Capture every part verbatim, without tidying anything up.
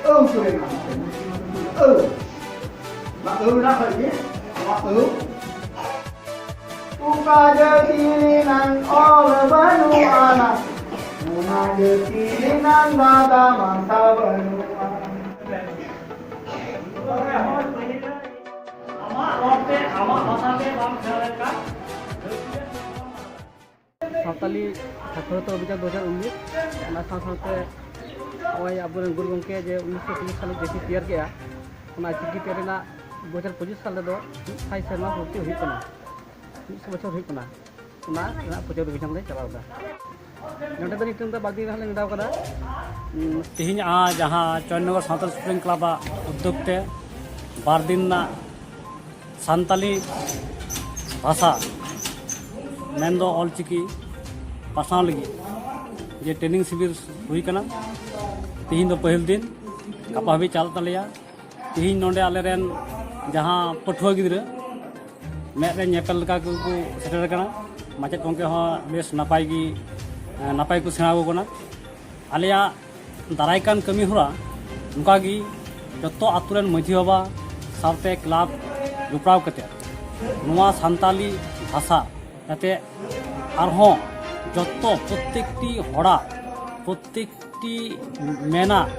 ᱟᱹᱣ ᱠᱚᱨᱮᱱᱟᱜ ᱟᱹᱣ᱾ ᱚᱱᱟ ᱟᱹᱣ ᱨᱮᱱᱟᱜ ᱠᱷᱚᱡ ᱜᱮ ᱱᱚᱣᱟ ᱟᱹᱣ᱾ ᱚᱠᱟ ᱡᱟᱹᱛᱤ ᱨᱮᱱᱟᱝ ᱚᱞ ᱵᱟᱹᱱᱩᱜ ᱟᱱᱟ, ᱚᱱᱟ ᱡᱟᱹᱛᱤ ᱨᱮᱱᱟᱝ ᱫᱟᱫᱟ ᱢᱟᱥᱟ ᱵᱟᱹᱱᱩᱜᱼᱟ᱾ ᱟᱢᱟᱜ ᱨᱚᱲ ᱛᱮ, ᱟᱢᱟᱜ ᱵᱷᱟᱥᱟ ᱛᱮ ᱵᱟᱢ ᱥᱮᱬᱟ ᱞᱮᱱᱠᱷᱟᱱ ᱥᱟᱱᱛᱟᱞᱤ ᱥᱟᱠᱷᱨᱚᱛᱟ ᱚᱵᱷᱤᱡᱟᱱ ᱫᱩ ᱦᱟᱡᱟᱨ ᱩᱱᱤᱥ, ᱚᱱᱟ ᱥᱟᱶ ᱥᱟᱶᱛᱮ ᱱᱚᱜᱼᱚᱭ ᱟᱵᱚᱨᱮᱱ ᱜᱩᱨᱩ ᱜᱚᱢᱠᱮ ᱡᱮ ᱩᱱᱤᱥᱥᱚ ᱪᱚᱞᱞᱤᱥ ᱥᱟᱞᱮ ᱡᱮ ᱪᱤᱠᱤ ᱛᱮᱭᱟᱨ ᱠᱮᱜᱼᱟ, ᱚᱱᱟ ᱪᱤᱠᱤ ᱛᱮᱭᱟᱨ ᱨᱮᱱᱟᱜ ᱫᱩ ᱦᱟᱡᱟᱨ ᱯᱚᱸᱪᱤᱥ ᱥᱟᱞ ᱨᱮᱫᱚ ᱢᱤᱫ ᱥᱟᱭ ᱥᱮᱨᱢᱟ ᱯᱩᱨᱛᱤ ᱦᱩᱭᱩᱜ ᱠᱟᱱᱟ, ᱢᱤᱫ ᱥᱚ ᱵᱚᱪᱷᱚᱨ ᱦᱩᱭᱩᱜ ᱠᱟᱱᱟ᱾ ᱚᱱᱟ ᱨᱮᱱᱟᱜ ᱯᱨᱚᱪᱟᱨ ᱚᱵᱷᱤᱡᱟᱱ ᱞᱮ ᱪᱟᱞᱟᱣ ᱮᱫᱟ᱾ ᱱᱚᱸᱰᱮ ᱫᱚ ᱱᱤᱛᱚᱝ ᱫᱚ ᱵᱟᱨ ᱫᱤᱱ ᱨᱮᱱᱟᱜ ᱞᱮ ᱱᱮᱰᱟᱣ ᱠᱟᱫᱟ᱾ ᱛᱮᱦᱮᱧ ᱟ-, ᱡᱟᱦᱟᱸ ᱪᱚᱭᱱᱚᱜᱚᱨ ᱥᱟᱶᱛᱟᱞ ᱥᱯᱳᱨᱴᱤᱝ ᱠᱞᱟᱵᱽ ᱟᱜ ᱩᱫᱽᱫᱳᱜᱽ ᱛᱮ ᱵᱟᱨ ᱫᱤᱱ ᱨᱮᱱᱟᱜ ᱥᱟᱱᱛᱟᱞᱤ ᱵᱷᱟᱥᱟ ᱢᱮᱱᱫᱚ ᱚᱞᱪᱤᱠᱤ ᱯᱟᱥᱱᱟᱣ ᱞᱟᱹᱜᱤᱫ ᱡᱮ ᱴᱨᱮᱱᱤᱝ ᱥᱤᱵᱤᱨ ᱦᱩᱭ ᱠᱟᱱᱟ, ᱛᱤᱦᱤᱧ ᱫᱚ ᱯᱟᱹᱦᱤᱞ ᱫᱤᱱ, ᱜᱟᱯᱟ ᱦᱟᱹᱵᱤᱡ ᱪᱟᱞᱟᱜ ᱛᱟᱞᱮᱭᱟ᱾ ᱛᱤᱦᱤᱧ ᱱᱚᱰᱮ ᱟᱞᱮᱨᱮᱱ ᱡᱟᱦᱟᱸ ᱯᱟᱹᱴᱷᱩᱣᱟᱹ ᱜᱤᱫᱽᱨᱟᱹ ᱢᱮᱫ ᱨᱮ ᱧᱮᱯᱮᱞ ᱞᱮᱠᱟ ᱠᱚ ᱠᱚ ᱥᱮᱴᱮᱨ ᱟᱠᱟᱱᱟ᱾ ᱢᱟᱪᱮᱫ ᱜᱚᱢᱠᱮ ᱦᱚᱸ ᱵᱮᱥ ᱱᱟᱯᱟᱭ ᱜᱮ, ᱱᱟᱯᱟᱭ ᱠᱚ ᱥᱮᱬᱟ ᱟᱠᱚ ᱠᱟᱱᱟ᱾ ᱟᱞᱮᱭᱟᱜ ᱫᱟᱨᱟᱭ ᱠᱟᱱ ᱠᱟᱹᱢᱤ ᱦᱚᱨᱟ ᱱᱚᱝᱠᱟ ᱜᱮ ᱡᱚᱛᱚ ᱟᱛᱳ ᱨᱮᱱ ᱢᱟᱹᱡᱷᱤ ᱵᱟᱵᱟ ᱥᱟᱶᱛᱮ ᱠᱞᱟᱵᱽ ᱡᱚᱯᱲᱟᱣ ᱠᱟᱛᱮ ᱱᱚᱣᱟ ᱥᱟᱱᱛᱟᱞᱤ ᱵᱷᱟᱥᱟ ᱡᱟᱛᱮ ᱟᱨᱦᱚᱸ ᱡᱚᱛᱚ ᱯᱨᱚᱛᱮᱠᱴᱤ ᱦᱚᱲᱟᱜ ᱯᱨᱚᱛᱮᱠᱴᱤ ᱢᱮᱱᱟᱜ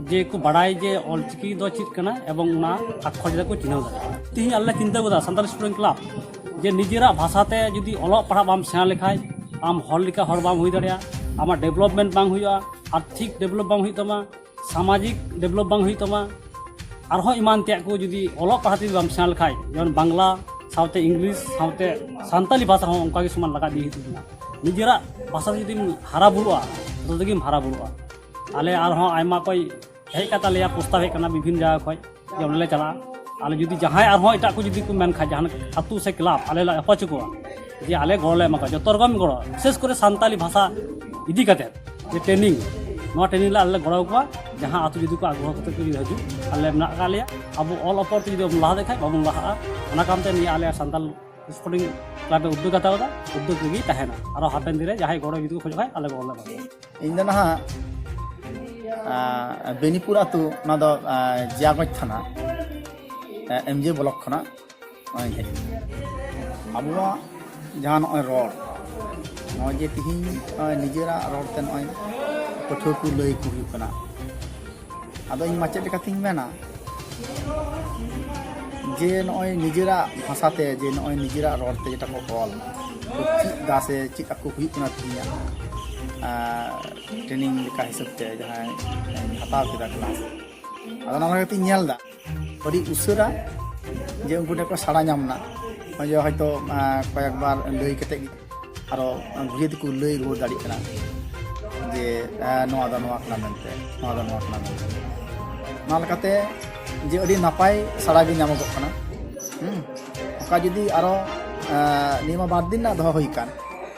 ᱡᱮ ᱠᱚ ᱵᱟᱲᱟᱭ ᱡᱮ ᱚᱞᱪᱤᱠᱤ ᱫᱚ ᱪᱮᱫ ᱠᱟᱱᱟ ᱮᱵᱚᱝ ᱚᱱᱟ ᱟᱠᱷᱚᱨ ᱡᱟᱛᱮ ᱠᱚ ᱪᱤᱱᱦᱟᱹᱣ ᱫᱟᱲᱮᱭᱟᱜᱼᱟ᱾ ᱛᱮᱦᱮᱧ ᱟᱞᱮ ᱞᱮ ᱪᱤᱱᱛᱟᱹ ᱠᱮᱫᱟ ᱥᱟᱱᱛᱟᱞᱤ ᱥᱴᱩᱰᱮᱱᱴ ᱠᱞᱟᱵᱽ ᱡᱮ ᱱᱤᱡᱮᱨᱟᱜ ᱵᱷᱟᱥᱟ ᱛᱮ ᱡᱩᱫᱤ ᱚᱞᱚᱜ ᱯᱟᱲᱦᱟᱜ ᱵᱟᱢ ᱥᱮᱬᱟ ᱞᱮᱠᱷᱟᱡ ᱟᱢ ᱦᱚᱲ ᱞᱮᱠᱟ ᱦᱚᱲ ᱵᱟᱢ ᱦᱩᱭ ᱫᱟᱲᱮᱭᱟᱜᱼᱟ, ᱟᱢᱟᱜ ᱰᱮᱵᱷᱞᱚᱯᱢᱮᱱᱴ ᱵᱟᱝ ᱦᱩᱭᱩᱜᱼᱟ, ᱟᱨᱛᱷᱤᱠ ᱰᱮᱵᱷᱞᱚᱯ ᱵᱟᱝ ᱦᱩᱭᱩᱜ ᱛᱟᱢᱟ, ᱥᱟᱢᱟᱡᱤᱠ ᱰᱮᱵᱷᱞᱚᱯ ᱵᱟᱝ ᱦᱩᱭᱩᱜ ᱛᱟᱢᱟ, ᱟᱨᱦᱚᱸ ᱮᱢᱟᱱ ᱛᱮᱭᱟᱜ ᱠᱚ ᱡᱩᱫᱤ ᱚᱞᱚᱜ ᱯᱟᱲᱦᱟᱜ ᱛᱮ ᱡᱩᱫᱤ ᱵᱟᱢ ᱥᱮᱬᱟ ᱞᱮᱠᱷᱟᱡ, ᱡᱮᱢᱚᱱ ᱵᱟᱝᱞᱟ ᱥᱟᱶᱛᱮ ᱤᱝᱞᱤᱥ ᱥᱟᱶᱛᱮ ᱥᱟᱱᱛᱟᱞᱤ ᱵᱷᱟᱥᱟ ᱦᱚᱸ ᱚᱱᱠᱟ ᱜᱮ ᱥᱚᱢᱟᱱ ᱞᱟᱜᱟᱣ ᱤᱫᱤ ᱦᱩᱭᱩᱜ ᱛᱟᱵᱚᱱᱟ᱾ ᱱᱤᱡᱮᱨᱟᱜ ᱵᱷᱟᱥᱟ ᱛᱮ ᱡᱩᱫᱤᱢ ᱦᱟᱨᱟ ᱵᱩᱨᱩᱜᱼᱟ, ᱛᱚᱛᱚ ᱛᱮᱜᱮᱢ ᱦᱟᱨᱟ ᱵᱩᱨᱩᱜᱼᱟ᱾ ᱟᱞᱮ ᱟᱨᱦᱚᱸ ᱟᱭᱢᱟ ᱚᱠᱚᱭ ᱦᱮᱡ ᱠᱟᱛᱮ ᱟᱞᱮᱭᱟᱜ ᱯᱨᱚᱥᱛᱟᱵ ᱦᱮᱡ ᱠᱟᱱᱟ ᱵᱤᱵᱷᱤᱱᱱᱚ ᱡᱟᱭᱜᱟ ᱠᱷᱚᱡ ᱡᱮ ᱚᱸᱰᱮ ᱞᱮ ᱪᱟᱞᱟᱜᱼᱟ᱾ ᱟᱞᱮ ᱡᱩᱫᱤ ᱡᱟᱦᱟᱸᱭ ᱟᱨᱦᱚᱸ ᱮᱴᱟᱜ ᱠᱚ ᱡᱩᱫᱤ ᱠᱚ ᱢᱮᱱ ᱠᱷᱟᱡ, ᱡᱟᱦᱟᱱ ᱟᱹᱛᱩ ᱥᱮ ᱠᱞᱟᱵᱽ, ᱟᱞᱮ ᱞᱮ ᱟᱯᱟᱪ ᱠᱚᱣᱟ ᱡᱮ ᱟᱞᱮ ᱜᱚᱲᱚ ᱞᱮ ᱮᱢᱟ ᱠᱚᱣᱟ, ᱡᱚᱛᱚ ᱨᱚᱠᱚᱢ ᱜᱚᱲᱚ, ᱵᱤᱥᱮᱥ ᱠᱚᱨᱮ ᱥᱟᱱᱛᱟᱞᱤ ᱵᱷᱟᱥᱟ ᱤᱫᱤ ᱠᱟᱛᱮ ᱡᱮ ᱴᱨᱮᱱᱤᱝ, ᱱᱚᱣᱟ ᱴᱨᱮᱱᱤᱝ ᱞᱮ ᱟᱞᱮ ᱞᱮ ᱜᱚᱲᱚ ᱟᱠᱚᱣᱟ᱾ ᱡᱟᱦᱟᱸ ᱟᱹᱛᱩ ᱡᱩᱫᱤ ᱠᱚ ᱟᱜᱽᱨᱚᱦᱚ ᱠᱟᱛᱮ ᱠᱚ ᱡᱩᱫᱤ ᱦᱤᱡᱩᱜ, ᱟᱞᱮ ᱢᱮᱱᱟᱜ ᱟᱠᱟᱫ ᱞᱮᱭᱟ᱾ ᱟᱵᱚ ᱚᱞ ᱚᱯᱚᱨ ᱛᱮ ᱡᱩᱫᱤ ᱵᱟᱵᱚᱱ ᱞᱟᱦᱟ ᱞᱮᱠᱷᱟᱡ ᱵᱟᱵᱚᱱ ᱞᱟᱦᱟᱜᱼᱟ᱾ ᱚᱱᱟ ᱠᱟᱨᱚᱱ ᱛᱮ ᱱᱤᱭᱟᱹ ᱟᱞᱮ ᱥᱟᱱᱛᱟᱞ ᱥᱯᱳᱨᱴᱤᱝ ᱠᱞᱟᱵᱽ ᱮ ᱩᱫᱽᱫᱳᱜᱽ ᱦᱟᱛᱟᱣ ᱮᱫᱟ, ᱩᱫᱽᱫᱳᱜᱽ ᱨᱮᱜᱮ ᱛᱟᱦᱮᱱᱟ᱾ ᱟᱨᱚ ᱦᱟᱯᱮᱱ ᱫᱤᱱ ᱨᱮ ᱡᱟᱦᱟᱸᱭ ᱜᱚᱲᱚ ᱡᱩᱫᱤ ᱠᱚ ᱠᱷᱚᱡᱚᱜ ᱠᱷᱟᱡ ᱟᱞᱮ ᱜᱚᱲᱚ ᱞᱮ ᱮᱢᱟ ᱠᱚᱣᱟ᱾ ᱤᱧ ᱫᱚ ᱱᱟᱦᱟᱜ ᱟᱨ ᱵᱮᱱᱤᱯᱩᱨ ᱟᱹᱛᱩ, ᱚᱱᱟ ᱫᱚ ᱟᱨ ᱡᱤᱭᱟᱜᱚᱸᱡᱽ ᱛᱷᱟᱱᱟ, ᱮᱢᱡᱮ ᱵᱞᱚᱠ ᱠᱷᱚᱱᱟᱜ ᱱᱚᱜᱼᱚᱭ ᱦᱮᱡ ᱟᱠᱟᱱᱟ᱾ ᱟᱵᱚᱣᱟᱜ ᱡᱟᱦᱟᱸ ᱱᱚᱜᱼᱚᱭ ᱨᱚᱲ, ᱱᱚᱜᱼᱚᱭ ᱡᱮ ᱛᱤᱦᱤᱧ ᱱᱚᱜᱼᱚᱭ ᱱᱤᱡᱮᱨᱟᱜ ᱨᱚᱲ ᱛᱮ ᱱᱚᱜᱼᱚᱭ ᱯᱟᱹᱴᱷᱩᱣᱟᱹ ᱠᱚ ᱞᱟᱹᱭ ᱠᱚ ᱦᱩᱭᱩᱜ ᱠᱟᱱᱟ, ᱟᱫᱚ ᱤᱧ ᱢᱟᱪᱮᱫ ᱞᱮᱠᱟᱛᱤᱧ ᱢᱮᱱᱟ ᱡᱮ ᱱᱚᱜᱼᱚᱭ ᱱᱤᱡᱮᱨᱟᱜ ᱵᱷᱟᱥᱟᱛᱮ, ᱡᱮ ᱱᱚᱜᱼᱚᱭ ᱱᱤᱡᱮᱨᱟᱜ ᱨᱚᱲ ᱛᱮ ᱡᱮᱴᱟ ᱠᱚ ᱚᱞ ᱠᱚ ᱪᱮᱫ ᱫᱟ ᱥᱮ ᱪᱮᱫ ᱟᱠᱚ ᱦᱩᱭᱩᱜ ᱠᱟᱱᱟ ᱛᱤᱦᱤᱧᱟᱜ, ᱟᱨ ᱴᱨᱮᱱᱤᱝ ᱞᱮᱠᱟ ᱦᱤᱥᱟᱹᱵ ᱛᱮ ᱡᱟᱦᱟᱸᱭ ᱦᱟᱛᱟᱣ ᱠᱮᱫᱟ ᱠᱞᱟᱥ, ᱟᱫᱚ ᱚᱱᱟ ᱞᱮᱠᱟᱛᱤᱧ ᱧᱮᱞ ᱮᱫᱟ ᱟᱹᱰᱤ ᱩᱥᱟᱹᱨᱟ ᱡᱮ ᱩᱱᱠᱩ ᱴᱷᱮᱱ ᱠᱚ ᱥᱟᱲᱟ ᱧᱟᱢ ᱮᱱᱟ᱾ ᱱᱚᱜᱼᱚᱭ ᱡᱮ ᱦᱚᱭᱛᱳ, ᱟᱨ, ᱠᱚᱭᱮᱠ ᱵᱟᱨ ᱞᱟᱹᱭ ᱠᱟᱛᱮ ᱜᱮ ᱟᱨᱚ ᱵᱷᱟᱹᱜᱤ ᱛᱮᱠᱚ ᱞᱟᱹᱭ ᱨᱩᱣᱟᱹᱲ ᱫᱟᱲᱮᱭᱟᱜ ᱠᱟᱱᱟ ᱡᱮ, ᱟᱨ, ᱱᱚᱣᱟ ᱫᱚ ᱱᱚᱣᱟ ᱠᱟᱱᱟ ᱢᱮᱱᱛᱮ, ᱱᱚᱣᱟ ᱫᱚ ᱱᱚᱣᱟ ᱠᱟᱱᱟ ᱢᱮᱱᱛᱮ᱾ ᱚᱱᱟ ᱞᱮᱠᱟᱛᱮ ᱡᱮ ᱟᱹᱰᱤ ᱱᱟᱯᱟᱭ ᱥᱟᱲᱟ ᱜᱮ ᱧᱟᱢᱚᱜᱚᱜ ᱠᱟᱱᱟ᱾ ᱦᱩᱸ᱾ ᱚᱱᱠᱟ ᱡᱩᱫᱤ ᱟᱨᱚ, ᱟᱨ, ᱱᱤᱭᱟᱹ ᱢᱟ ᱵᱟᱨ ᱫᱤᱱ ᱨᱮᱱᱟᱜ ᱫᱚᱦᱚ ᱦᱩᱭ ᱟᱠᱟᱱ,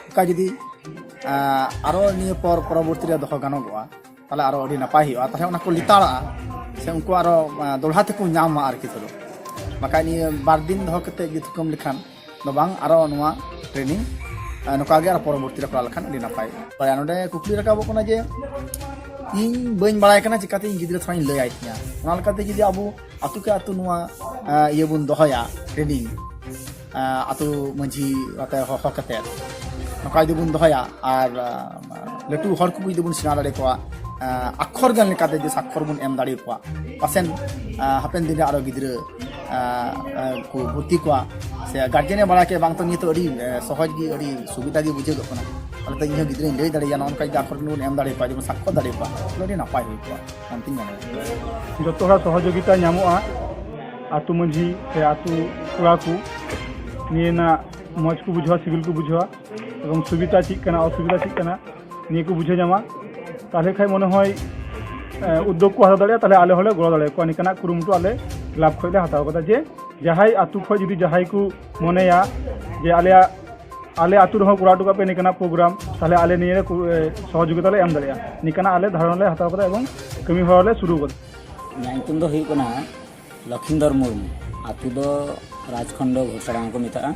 ᱚᱱᱠᱟ ᱡᱩᱫᱤ, ᱟᱨ, ᱟᱨᱚ ᱱᱤᱭᱟᱹ ᱯᱚᱨ ᱯᱚᱨᱚᱵᱚᱨᱛᱤ ᱨᱮ ᱫᱚᱦᱚ ᱜᱟᱱᱚᱜᱚᱜᱼᱟ, ᱛᱟᱦᱚᱞᱮ ᱟᱨᱚ ᱟᱹᱰᱤ ᱱᱟᱯᱟᱭ ᱦᱩᱭᱩᱜᱼᱟ᱾ ᱛᱟᱦᱚᱞᱮ ᱚᱱᱟ ᱠᱚ ᱞᱮᱛᱟᱲᱟᱜᱼᱟ, ᱥᱮ ᱩᱱᱠᱩ ᱟᱨᱚ, ᱟᱨ, ᱫᱚᱦᱲᱟ ᱛᱮᱠᱚ ᱧᱟᱢᱟ ᱟᱨᱠᱤ ᱛᱷᱚᱲᱟ᱾ ᱵᱟᱠᱷᱟᱡ ᱱᱤᱭᱟᱹ ᱵᱟᱨ ᱫᱤᱱ ᱫᱚᱦᱚ ᱠᱟᱛᱮ ᱡᱩᱫᱤ ᱛᱷᱩᱠᱟᱹᱢ ᱞᱮᱠᱷᱟᱱ ᱫᱚ ᱵᱟᱝ, ᱟᱨᱚ ᱱᱚᱣᱟ ᱴᱨᱮᱱᱤᱝ, ᱟᱨ, ᱱᱚᱝᱠᱟ ᱜᱮ ᱟᱨᱚ ᱯᱚᱨᱚᱵᱚᱨᱛᱤ ᱨᱮ ᱠᱚᱨᱟᱣ ᱞᱮᱠᱷᱟᱱ ᱟᱹᱰᱤ ᱱᱟᱯᱟᱭ᱾ ᱛᱟᱦᱚᱞᱮ ᱱᱚᱰᱮ ᱠᱩᱠᱞᱤ ᱨᱟᱠᱟᱵᱚᱜ ᱠᱟᱱᱟ ᱡᱮ ᱤᱧ ᱵᱟᱹᱧ ᱵᱟᱲᱟᱭ ᱠᱟᱱᱟ, ᱪᱤᱠᱟᱹᱛᱮ ᱤᱧ ᱜᱤᱫᱽᱨᱟᱹ ᱛᱷᱚᱲᱟᱧ ᱞᱟᱹᱭ ᱟᱭ ᱛᱤᱧᱟ? ᱚᱱᱟ ᱞᱮᱠᱟᱛᱮ ᱡᱩᱫᱤ ᱟᱵᱚ ᱟᱹᱛᱩ ᱠᱮ ᱟᱹᱛᱩ ᱱᱚᱣᱟ, ᱟᱨ, ᱤᱭᱟᱹ ᱵᱚᱱ ᱫᱚᱦᱚᱭᱟ, ᱴᱨᱮᱱᱤᱝ, ᱟᱹᱛᱩ ᱢᱟᱹᱡᱷᱤ ᱟᱛᱮ ᱦᱚᱦᱚ ᱠᱟᱛᱮ ᱱᱚᱝᱠᱟ ᱡᱩᱫᱤ ᱵᱚᱱ ᱫᱚᱦᱚᱭᱟ, ᱟᱨ, ᱟᱨ, ᱞᱟᱹᱴᱩ ᱦᱚᱲ ᱠᱚ ᱡᱩᱫᱤ ᱵᱚᱱ ᱥᱮᱬᱟ ᱫᱟᱲᱮ ᱠᱚᱣᱟ, ᱟᱨ, ᱟᱠᱷᱚᱨ ᱜᱟᱱ ᱞᱮᱠᱟᱛᱮ ᱡᱩᱫᱤ ᱥᱟᱠᱷᱚᱨ ᱵᱚᱱ ᱮᱢ ᱫᱟᱲᱮ ᱠᱚᱣᱟ, ᱯᱟᱥᱮᱱ, ᱟᱨ, ᱦᱟᱯᱮᱱ ᱫᱤᱱ ᱨᱮ ᱟᱨᱚ ᱜᱤᱫᱽᱨᱟᱹ, ᱟᱨ, ᱟᱨ, ᱠᱚ ᱵᱷᱚᱨᱛᱤ ᱠᱚᱣᱟ, ᱥᱮ ᱜᱟᱨᱡᱮᱱᱮ ᱵᱟᱲᱟᱭ ᱠᱮᱫ ᱵᱟᱝ ᱛᱚ ᱱᱤᱭᱟᱹ ᱛᱚ ᱟᱹᱰᱤ, ᱟᱨ, ᱥᱚᱦᱚᱡᱽ ᱜᱮ, ᱟᱹᱰᱤ ᱥᱩᱵᱤᱫᱷᱟ ᱜᱮ ᱵᱩᱡᱷᱟᱹᱜᱚᱜ ᱠᱟᱱᱟ᱾ ᱛᱟᱦᱚᱞᱮ ᱛᱚ ᱤᱧᱦᱚᱸ ᱜᱤᱫᱽᱨᱟᱹᱧ ᱞᱟᱹᱭ ᱫᱟᱲᱮᱭᱟᱭᱟ, ᱱᱚᱜᱼᱚ ᱱᱚᱝᱠᱟ ᱡᱩᱫᱤ ᱟᱠᱷᱚᱨ ᱵᱚᱱ ᱮᱢ ᱫᱟᱲᱮ ᱠᱚᱣᱟ, ᱡᱮᱢᱚᱱ ᱥᱟᱠᱷᱚᱨ ᱫᱟᱲᱮ ᱠᱚᱣᱟ, ᱛᱟᱦᱚᱞᱮ ᱟᱹᱰᱤ ᱱᱟᱯᱟᱭ ᱦᱩᱭ ᱠᱚᱜᱼᱟ ᱢᱮᱱᱛᱮᱧ ᱢᱚᱱᱮᱭᱟ᱾ ᱡᱚᱛᱚ ᱦᱚᱲᱟᱜ ᱥᱚᱦᱚᱡᱳᱜᱤᱛᱟ ᱧᱟᱢᱚᱜᱼᱟ, ᱟᱹᱛᱩ ᱢᱟᱹᱡᱷᱤ ᱥᱮ ᱟᱹᱛᱩ ᱠᱚᱲᱟ ᱠᱚ ᱱᱤᱭᱟᱹ ᱨᱮᱱᱟᱜ ᱢᱚᱡᱽ ᱠᱚ ᱵᱩᱡᱷᱟᱹᱣᱟ, ᱥᱤᱵᱤᱞ ᱠᱚ ᱵᱩᱡᱷᱟᱹᱣᱟ, ᱮᱵᱚᱝ ᱥᱩᱵᱤᱫᱷᱟ ᱪᱮᱫ ᱠᱟᱱᱟ, ᱚᱥᱩᱵᱤᱫᱷᱟ ᱪᱮᱫ ᱠᱟᱱᱟ, ᱱᱤᱭᱟᱹ ᱠᱚ ᱵᱩᱡᱷᱟᱹᱣ ᱧᱟᱢᱟ᱾ ᱛᱟᱦᱚᱞᱮ ᱠᱷᱟᱡ ᱢᱚᱱᱮ ᱦᱚᱭ, ᱮ, ᱩᱫᱽᱫᱳᱜᱽ ᱠᱚ ᱦᱟᱛᱟᱣ ᱫᱟᱲᱮᱭᱟᱜᱼᱟ, ᱛᱟᱦᱚᱞᱮ ᱟᱞᱮ ᱦᱚᱸᱞᱮ ᱜᱚᱲᱚ ᱫᱟᱲᱮᱭᱟᱠᱚᱣᱟ᱾ ᱱᱤᱝᱠᱟᱱᱟᱜ ᱠᱩᱨᱩᱢᱩᱴᱩ ᱟᱞᱮ ᱠᱞᱟᱵᱽ ᱠᱷᱚᱡ ᱞᱮ ᱦᱟᱛᱟᱣ ᱠᱟᱫᱟ ᱡᱮ ᱡᱟᱦᱟᱸᱭ ᱟᱹᱛᱩ ᱠᱷᱚᱡ ᱡᱩᱫᱤ ᱡᱟᱦᱟᱸᱭ ᱠᱚ ᱢᱚᱱᱮᱭᱟ ᱡᱮ ᱟᱞᱮᱭᱟᱜ, ᱟᱞᱮ ᱟᱹᱛᱩ ᱨᱮᱦᱚᱸ ᱠᱚᱨᱟᱣ ᱦᱚᱴᱚ ᱠᱟᱜ ᱯᱮ ᱱᱤᱝᱠᱟᱱᱟᱜ ᱯᱨᱳᱜᱨᱟᱢ, ᱛᱟᱦᱚᱞᱮ ᱟᱞᱮ ᱱᱤᱭᱟᱹ ᱨᱮ ᱠᱩ-, ᱮ, ᱥᱚᱦᱚᱡᱳᱜᱤᱛᱟ ᱞᱮ ᱮᱢ ᱫᱟᱲᱮᱭᱟᱜᱼᱟ᱾ ᱱᱤᱝᱠᱟᱱᱟᱜ ᱟᱞᱮ ᱫᱷᱟᱨᱚᱱᱟ ᱞᱮ ᱦᱟᱛᱟᱣ ᱠᱟᱫᱟ ᱮᱵᱚᱝ ᱠᱟᱹᱢᱤ ᱦᱚᱨᱟ ᱞᱮ ᱥᱩᱨᱩ ᱠᱟᱫᱟ᱾ ᱤᱧᱟᱹᱜ ᱧᱩᱛᱩᱢ ᱫᱚ ᱦᱩᱭᱩᱜ ᱠᱟᱱᱟ ᱞᱚᱠᱷᱤᱱᱫᱚᱨ ᱢᱩᱨᱢᱩ᱾ ᱟᱹᱛᱩ ᱫᱚ ᱨᱟᱡᱽᱠᱷᱚᱸᱰ ᱜᱷᱳᱥᱟᱲᱟ ᱠᱚ ᱢᱮᱛᱟᱜᱼᱟ᱾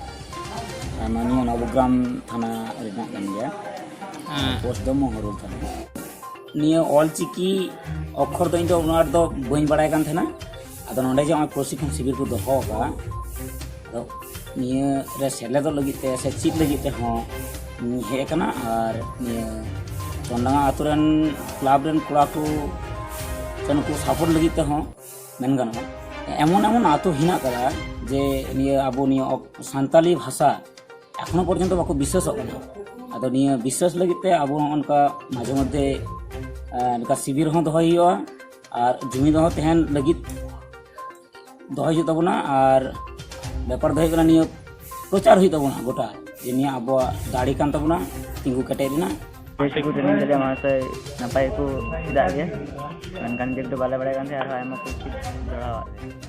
ᱟᱨ ᱱᱚᱣᱟ ᱱᱤᱭᱟᱹ ᱱᱚᱵᱚᱜᱨᱟᱢ ᱛᱷᱟᱱᱟ ᱨᱮᱱᱟᱜ ᱠᱟᱱ ᱜᱮᱭᱟ᱾ ᱦᱮᱸ᱾ ᱯᱳᱥᱴ ᱫᱚ ᱢᱚᱦᱚᱨᱩᱞ ᱛᱷᱟᱱᱟ᱾ ᱱᱤᱭᱟᱹ ᱚᱞ ᱪᱤᱠᱤ ᱚᱠᱠᱷᱚᱨ ᱫᱚ ᱤᱧ ᱫᱚ ᱩᱱᱟᱹᱜ ᱟᱸᱴ ᱫᱚ ᱵᱟᱹᱧ ᱵᱟᱲᱟᱭ ᱠᱟᱱ ᱛᱟᱦᱮᱱᱟ᱾ ᱟᱫᱚ ᱱᱚᱰᱮ ᱡᱮ ᱱᱚᱜᱼᱚᱭ ᱯᱨᱚᱥᱤᱠᱠᱷᱚᱱ ᱥᱤᱵᱤᱨ ᱠᱚ ᱫᱚᱦᱚ ᱟᱠᱟᱫᱼᱟ, ᱟᱫᱚ ᱱᱤᱭᱟᱹ ᱨᱮ ᱥᱮᱞᱮᱫᱚᱜ ᱞᱟᱹᱜᱤᱫ ᱛᱮ ᱥᱮ ᱪᱮᱫ ᱞᱟᱹᱜᱤᱫ ᱛᱮᱦᱚᱸ ᱤᱧ ᱦᱮᱡ ᱟᱠᱟᱱᱟ᱾ ᱟᱨ ᱱᱤᱭᱟᱹ ᱪᱚᱱᱰᱟᱝᱜᱟ ᱟᱛᱳ ᱨᱮᱱ ᱠᱞᱟᱵᱽ ᱨᱮᱱ ᱠᱚᱲᱟ ᱠᱚ ᱥᱮ ᱱᱩᱠᱩ ᱥᱟᱯᱳᱨᱴ ᱞᱟᱹᱜᱤᱫ ᱛᱮᱦᱚᱸ ᱢᱮᱱ ᱜᱟᱱᱚᱜᱼᱟ᱾ ᱮᱢᱚᱱ ᱮᱢᱚᱱ ᱟᱛᱳ ᱦᱮᱱᱟᱜ ᱟᱠᱟᱫᱟ ᱡᱮ ᱱᱤᱭᱟᱹ ᱟᱵᱚ ᱱᱤᱭᱟᱹ ᱚᱠ-, ᱥᱟᱱᱛᱟᱞᱤ ᱵᱷᱟᱥᱟ ᱮᱠᱷᱚᱱᱳ ᱯᱚᱨᱡᱚᱱᱛᱚ ᱵᱟᱠᱚ ᱵᱤᱥᱥᱟᱹᱥᱚᱜ ᱠᱟᱱᱟ᱾ ᱟᱫᱚ ᱱᱤᱭᱟᱹ ᱵᱤᱥᱥᱟᱹᱥ ᱞᱟᱹᱜᱤᱫ ᱛᱮ ᱟᱵᱚ ᱱᱚᱜᱼᱚ ᱱᱚᱝᱠᱟ ᱢᱟᱡᱷᱮ ᱢᱚᱫᱽᱫᱷᱮ, ᱮ, ᱱᱚᱝᱠᱟ ᱥᱤᱵᱤᱨ ᱦᱚᱸ ᱫᱚᱦᱚᱭ ᱦᱩᱭᱩᱜᱼᱟ ᱟᱨ ᱡᱩᱢᱤᱫ ᱦᱚᱸ ᱛᱟᱦᱮᱱ ᱞᱟᱹᱜᱤᱫ ᱫᱚᱦᱚᱭ ᱦᱩᱭᱩᱜ ᱛᱟᱵᱚᱱᱟ᱾ ᱟᱨ ᱵᱮᱯᱟᱨ ᱫᱚ ᱦᱩᱭᱩᱜ ᱠᱟᱱᱟ, ᱱᱤᱭᱟᱹ ᱯᱨᱚᱪᱟᱨ ᱦᱩᱭᱩᱜ ᱛᱟᱵᱚᱱᱟ ᱜᱚᱴᱟ, ᱡᱮ ᱱᱤᱭᱟᱹ ᱟᱵᱚᱣᱟᱜ ᱫᱟᱲᱮ ᱠᱟᱱ ᱛᱟᱵᱚᱱᱟ ᱛᱤᱸᱜᱩ ᱠᱮᱴᱮᱡ ᱨᱮᱱᱟᱜ᱾ ᱡᱮᱴᱩᱠᱩ ᱴᱨᱮᱱᱤᱝ ᱠᱮᱫᱟ ᱢᱟᱥᱴᱟᱨ ᱱᱟᱯᱟᱭ ᱜᱮᱠᱚ ᱪᱮᱫᱟᱜ ᱜᱮᱭᱟ, ᱢᱮᱱᱠᱷᱟᱱ ᱡᱮᱦᱮᱛᱩ ᱵᱟᱞᱮ ᱵᱟᱲᱟᱭ ᱠᱟᱱ ᱛᱟᱦᱮᱸᱫ, ᱟᱨᱦᱚᱸ ᱟᱭᱢᱟ ᱠᱚ ᱪᱮᱫ ᱫᱚᱦᱲᱟᱣᱟᱜ ᱞᱮᱭᱟ᱾